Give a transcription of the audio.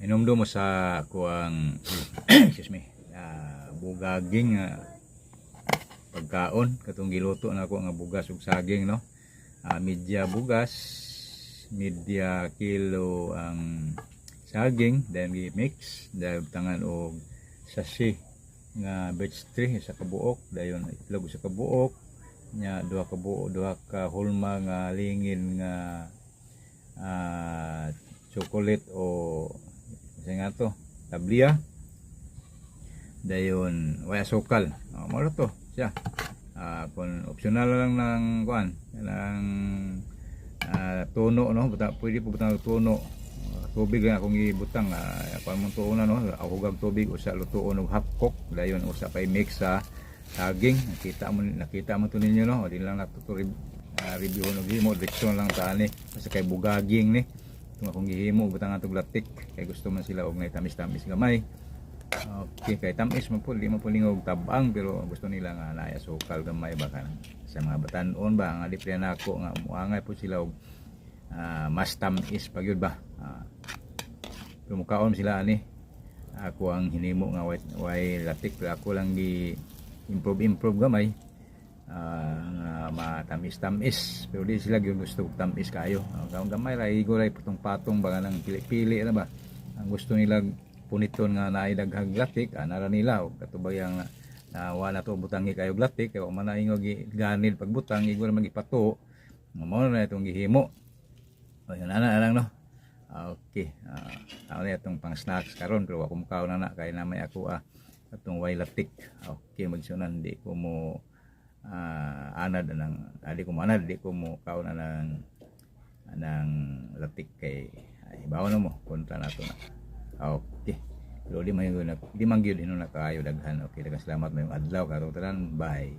Hinumdum mo sa kuang, excuse me, bugaging nga pagkaon katong giluto na ako nga bugas ug saging, no? Medya bugas, medya kilo ang saging, then gi-mix, then butangan og sachet nga Batch 3 isa ka buok, dayon itlog isa ka buok nya, duha ka buok, duha ka hulma nga lingin nga chocolate o kasi nga to tabliya, dayon way asukal. Oh, mao to siya. Kung optional lang ng kuan ng tuno, no, buta, pwede po butang og tuno. Tubig lang akong gibutang, kuan mong tuona, no, hugag tubig usa, lutuon og half cook, dayon usa pa i-mix sa saging. Nakita mo to ninyo, no? Di lang nato to review og himo, direksyon lang ta ani basta kay bugaging ni itong akong gihimo. Butang atong latik kay gusto man sila og tamis-tamis gamay. Okay, kay tamis man po, di man po lingog tabang, pero gusto nila nga naay asukal gamay ba, kan sa mga batan-on ba nga di pa nako nga muangay po sila og mas tamis pag yun ba. Pero mukaon sila ani ako ang hinimo nga way latik, pero ako lang gi improve improve gamay nga matamis-tamis, pero di sila gyud gusto og tamis kayo. Gamay ra, igo ra, patong-patong ba nang pili-pili na ba. Ang gusto nila puniton nga naay daghang latik, ana ra nila. Og katubayang na wa na to butangi kayo latik kay wa man na ingog ganid pagbutang, igo ra magipato. Mao na itong gihimo. O yun, ana lang, no? Okay, na itong pang snacks karon, pero wa ko mukaon na na kay namay ako atong way latik. Okay, magsunan, di ko mo anad ng di ko mo anad, di ko mo kaon na ng latik kay ay, bawo na mo kontra nato na. Okay. Pero di man gyud hinuon na kaayo daghan. Okay, daghang salamat, maayong adlaw karon tanan. Bye.